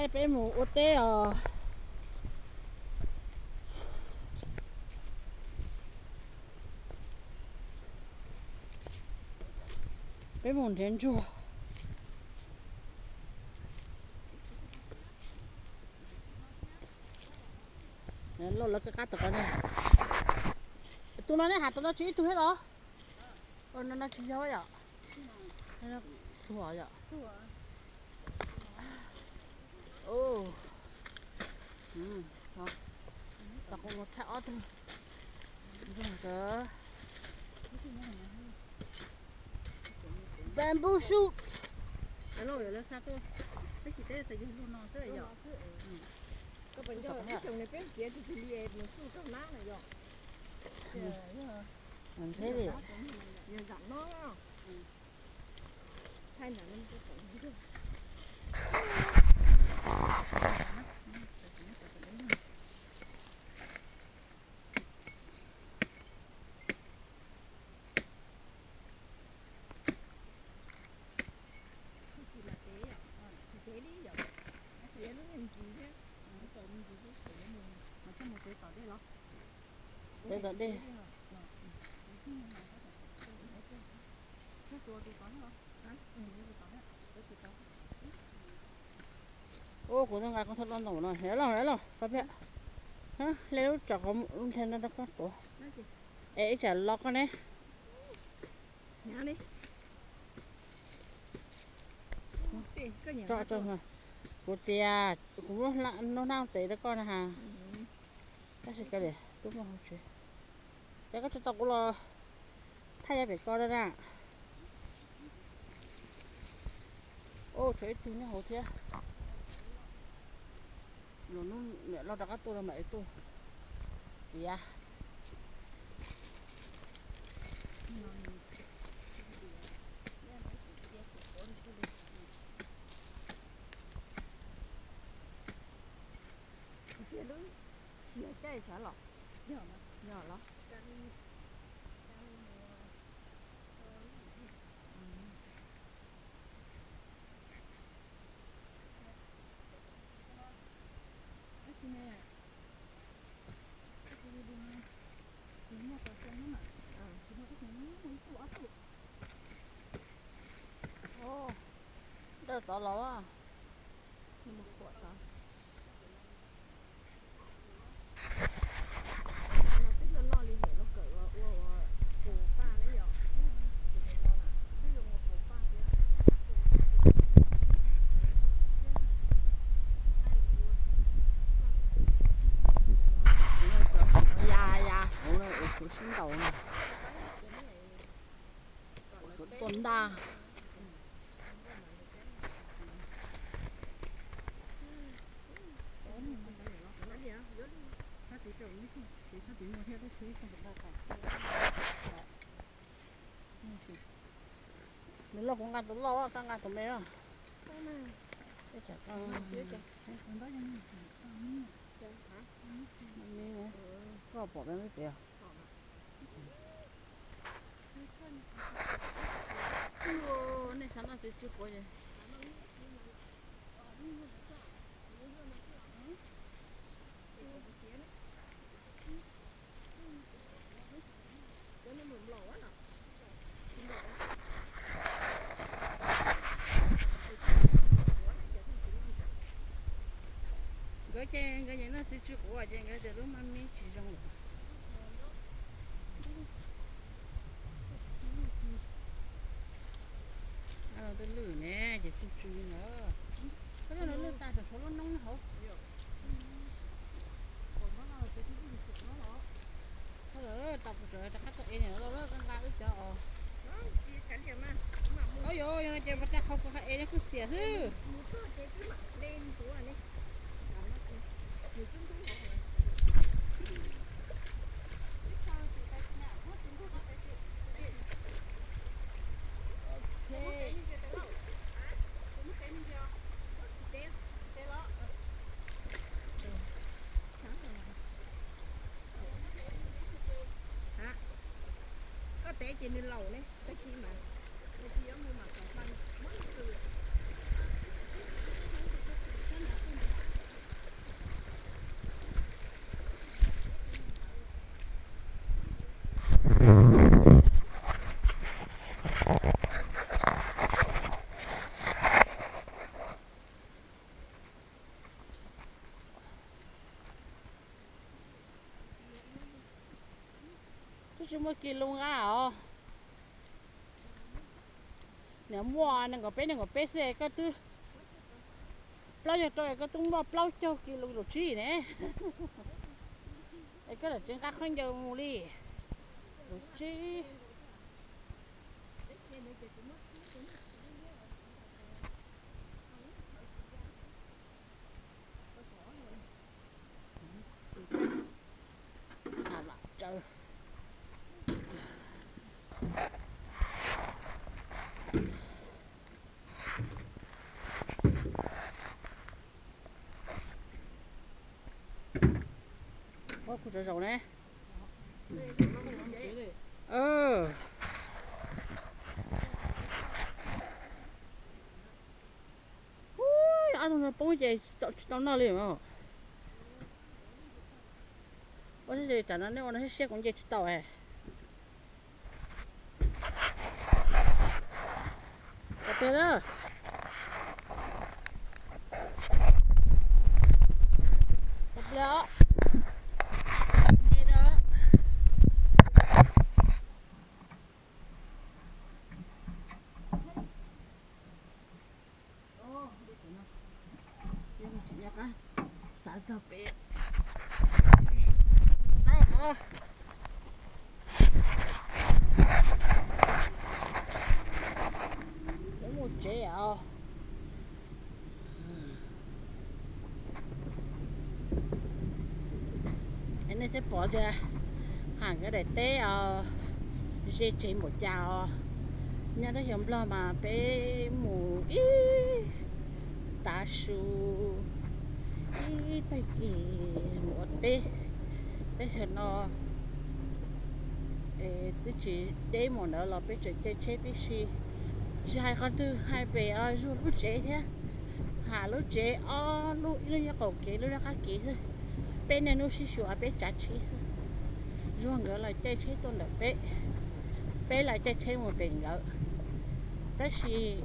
Peb mus ua teb os. Peb mus nrhiav ntsuag. Lauj, lawv qab qab tom qab ne. Tus no neb has rau no tsis ib tug thiab los? No no tsis yog yom. Tug yom. Tau kuv mus thaij ob tug. Bamboo shoot. Peb tsis teb, yog lub no xwb yom. Peb mus xyoo li peb mus txiav tus tus li mus txuj rau nab na yom. Yog zam no. Tev tom dej. Ua kuv tau nqa koj thaj loj ntau no, los los, koj piam. Hle lub tsov qhov muag, hle no rau koj tuav. Es ib tsam los koj ne. Kuv tias kuv muab nub hnab tev rau koj na has. Tab sis kav liam, twb muaj hauv tsev. Ces koj tsis tau kuv los thaij yav pem ko na. Ua tshuav ib tug nyob hauv thiab. Lwm hnub niam loj rov qab tuaj los mam li tuaj txiav. Kuv tias lub txiav caij sav los? Yog los? Dawj tod los. Ya ya, ua tshuav sib ntaus no. Tuaj ntaj. Nws loj kuv nqa tus loj, koj nqa tus me. Koj pom me pem. Nej xav noj txiv tsw quav ces. Nkawd ces nkawd nyiam noj txiv tsw quav ces nkawd tias lub maj me tsis zoo lawm. Twb lwj ne ces tsw tsw li ntawd. Koj lub no lwj tag, tshuav lub noob hauv. Tau kuv tseem rov qab tuaj ev niam loj loj, koj nqa wb cov os. Yog no ces pas tag qhau kuv qhov ev no kuj xiam xwb. Koj tev ces nws laus ne, tag kis mas, tag kis yuav mus mam kom hla muab tus. Tsis muaj kis lus nqa os. Niam muaj nees nkaum peb nees nkaum peb xwb koj twb, plaub caug rau koj twb muaj plaub caug kis lus lus tsib ne. Es koj lam tsis nqa khaub ncaws mus li. Lus tsib. Kuv zaum zaum ne. Ob tug no poob ces tsis tau noj li os. Ua siab, tsam no nej ua no siab siab kuv nce tsis tau. Pais na. Xav txog pem. Peb mus tsev os. Nej thiaj pom tias ham nkawd daim teb os, ze tsev npaum cas os. Nyob teb chaws Nplog mas peb mus ib tav su, ib tag kis mus ua teb. Teb chaws no twb tsis deb mus ntawd los peb tseem caij tsheb tib si. Tsis hais qhov twg, hais pem zuag lub tsev thiab, ham lub tsev ob lub, ib lub nyob qaum kev, ib lub nyob qab kev xwb. Peb niaj hnub sib xyuas peb tsav tsheb xwb. Zuag nkawd los caij tsheb tuaj ntawm peb, peb los caij tsheb mus pem nkawd. Tab sis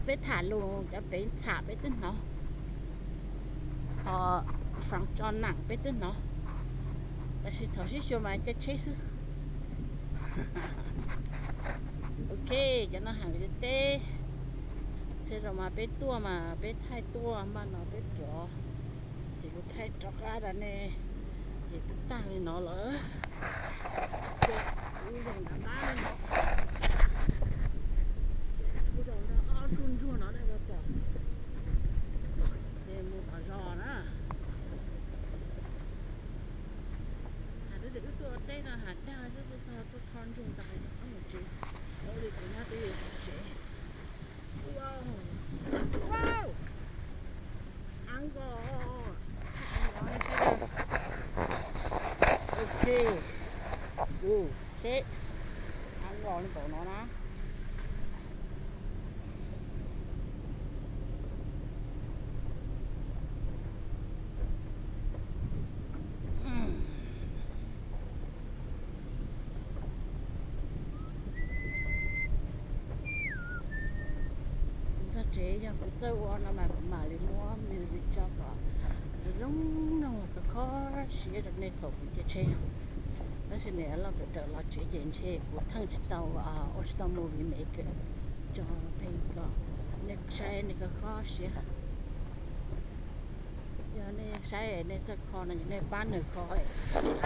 peb tham lus cov pem txham peb twb hnov, ho fab tso nam peb twb hnov. Tab sis thaum sib xyuas mas caij tsheb xwb. Ok, cov no ham teb. Txhia zaus mas peb tuaj mas peb thaij tuaj, npaj no peb rov, ces kuv thaij rov qab rau nej. Ces twb tag li no lawm. Ces kuv zaum nram qab, kuv zaum nram ob tug ntsuag no nej puas pom. Ces mus tom zos na. Has rau tias wb tuaj ua teb no has dag xwb, tuaj txog tuaj tho ntsuag tag, mus tsev. Ua li kuv nyob twb tsev. Wow. Wow. Angle. Ok. Ua seb, angle li npaum no na. Kuv txog tsev, yog kuv txawj ua no mas kuv mam li muab music tso kom zoo zoo no kho kho siab rau nej thaum kuv caij tsheb. Tab sis niam loj raws raws los tsev ces ntshe kuv theej tsis tau, ua tsis tau movie maker tso pheej kom nej saib nej kho kho siab. Yog nej saib nej txawj kho no nej pab nws kho.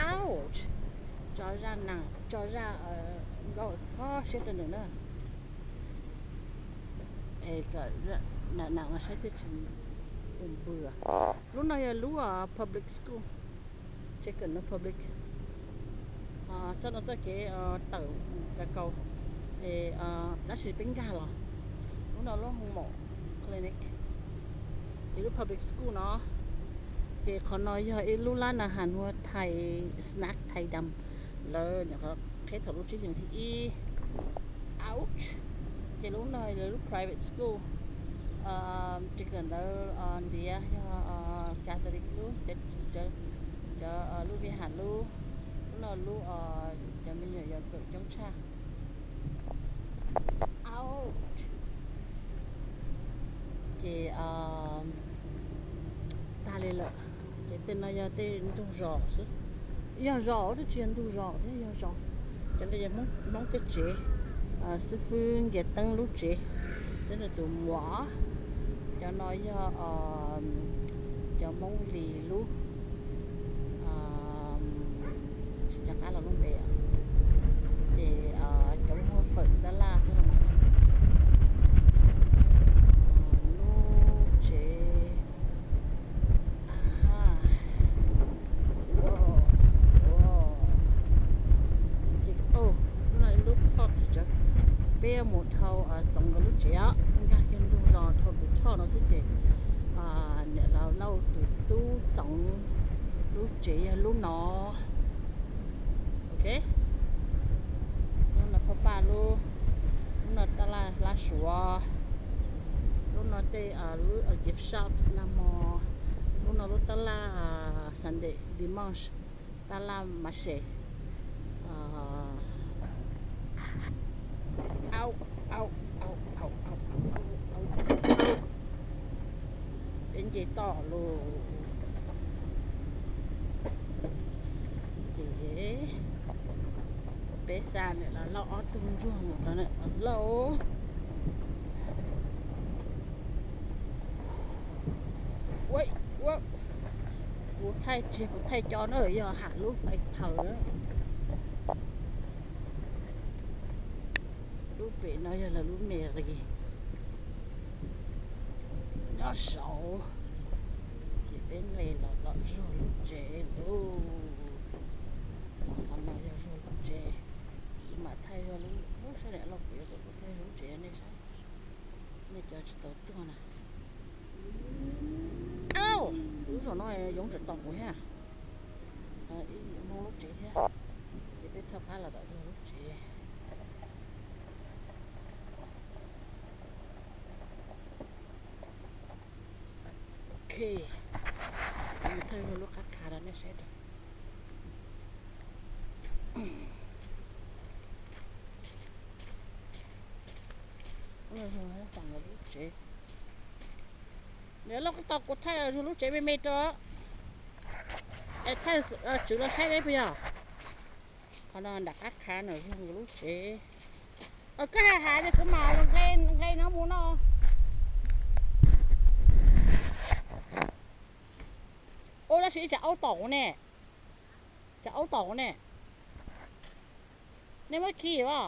Ouch. Tso zaj nam, tso zaj nkauj kho siab rau nws na. Es kom nam nam no saib thiaj tsis npws. Lub no yog lub public school, Chaiken no public. Txoj no txoj kev tawm Cakaus, tab sis peb nkag los. Lub no lub Hoo Maum Clinic, ces lub public school no. Ces qhov no yog ib lub lab nas has hu ua Thai snack, Thai dam, lawv nyuam qhuav qhib thaum lub tsib hlis thib ib. Ouch. Ces lub no yog lub private school, tsev kawm ntawv ntiav yog Catholic lub, cov lub vij has lub. Lub no lub, cov me nyuam yaus kawm coob tshaj. Ouch. Ces tag li lawm. Ces tej no yog tej ntug zos xwb. Yog zos, twb tsis yog ntug zos thiab, yog zos. Cov no yog Hmoob tej tsev, xib fwb Nkias Teeb lub tsev, thiab nws tus muam. Cov no yog cov Hmoob Lis lub, tsis nco qab lawv lub npe, ces cov muag fawm tab laj xwb los mas. Lub tsev, lub no lub phoj tsis tsawg. Peb yuav mus dhau Txoov nkawd lub tsev os, nkag kiag ntug zos dhau tus choj no xwb ces niam Lauj tus tub Txoov lub tsev yog lub no. Ok, lub no phoj paj lub, lub no tab laj hlab suav, lub no tej lub gift shops nag hmo, lub no lub tab laj Sunday, dimanche, tab laj Marche. Au, au, au, au, au, au, au. Peb nce toj lawm. Ces peb xa niam Lauj ob tug ntsuag mus rau niam Lauj. Ua, ua, kuv thaij tsis, kuv thaij cov no yog Ham lub fais thaws. Lub pem no yog lawv lub me li nyob saud. Ces peb nqes los tom Zuag lub tsev lauj. Qhov no yog Zuag lub tsev. Kuv mam thaij Zuag lub, lub sab niam Lauj, kuv yuav kom kuv thaij Zuag lub tsev nej saib. Nej cov tsis tau tuaj na. Au, lub zos no yoov tsawm tom kuv thiab. Ib yim Hmoob lub tsev thiab. Ces peb thaj qab los tom Zuag lub tsev. Ok, thawj lub qab khav rau nej saib rau. Zuag lub tsev. Niam Lauj, koj tos kuv thaij Zuag lub tsev me me rau. Es thaij tswv los saib deb puas yog? Qhov no nram qab khav no Zuag nkawd lub tsev. Koj hais hais ces kuv mam nqe no mus no. Ua tab sis ib tsam aub tom ne, tsam aub tom ne. Nej muab khi os.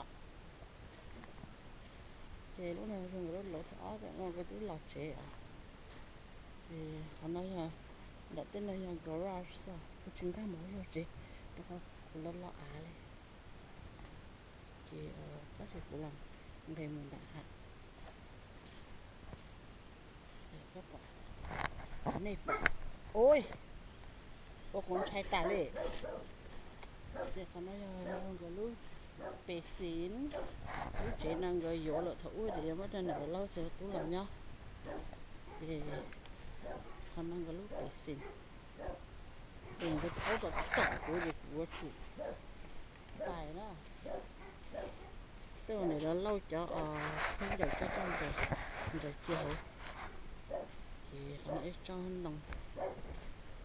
Ces lub no Zuag nkawd lub laus thib ob, nkawd twb los tsev os. Ces qhov no yog, nram tej no yog garage xwb, kuv tsis nkag mus Zuag tsev, rau qhov kuv los los av li. Ces tab sis kuv los nqes mus nram hav. Nej pom, ua, ua kuv ntshai tas li. Ces qhov no yog nkawd lub pes xis, lub tsev no nkawd yuav lawm thaum ub ces yuav muab rau niam Lauj txiv tub los nyob. Ces qhov no nkawd lub pes xis, ces nkawd aub tom tom kuv ces kuv yuav tsum tais na. Tej uas niam Lauj cov khaub ncaws coj tuaj ntsaws, ntsaws cia hauv. Ces qhov no ib tsob ntoo,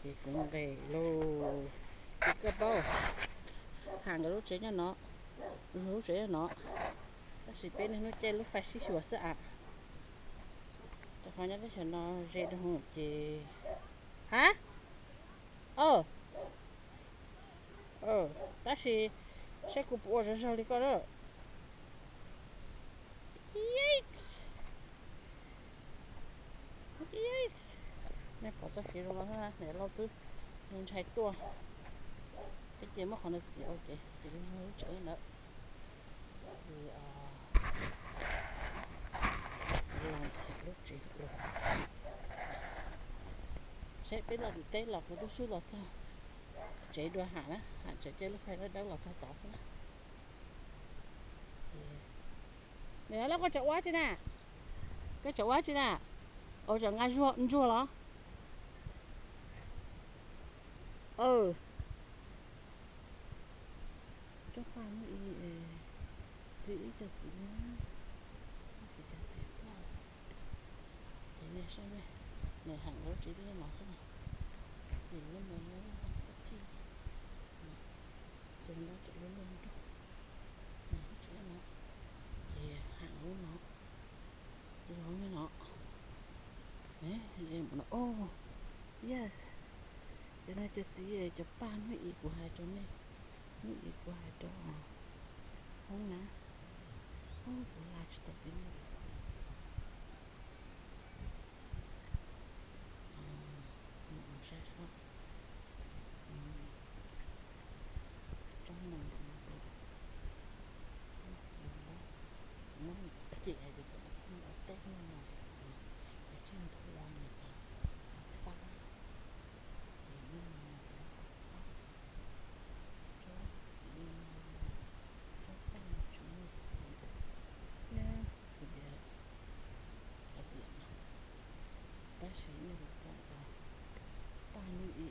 ces kuv nqes lauj. Ces koj paub, Ham nkawd lub tsev nyob no, Zuag lub tsev nyob no, tab sis peb niaj hnub caij lub fais sib xyuas xwb as. Rau qhov nyob teb chaws no ze rau ces, ha, tab sis saib kuv puas ua zog zog li koj lawm. Nej pom txoj kev zoo no, niam Lauj twb ntshai tuaj, twb cia muab qhov no txiav ua ke ces lub zog lub tsev ntawd. Lub tsev, saib peb los tim teb los kuv twb xub los txog tsev dua Ham na, Ham tseem caij lub fais dawb dawb los txog tod xwb na. Niam Lauj, koj tseem ua tsi na? Koj tseem ua tsi na? Ua tseem nqa ntsuag los? Coj paj muaj ib, txiv ib co txiv, tsis cov txiv tuaj. Ces nej saib, nws heem lub tsev liaj no xwb na. Ces lub no nyob lub no tib tij, ces nrab tseem lub no nrog. Ub no, zoo li no. Yes, cov no cov txiv, cov paj hnub i kuv hais rau nej, hnub i kuv hais rau Hmoob na, kuv la tsis tau txiv neej. Mus saib seb, cov mus ntawm no, muab cem hais tias cov no txhob mus ua teb no, cov tseg nthua nws cov fab, ces no cov fab, tsob, tsob paj no tsis muaj thiab, kuv tias hais tias mas, tab sis nej puas pom cov paj hnub i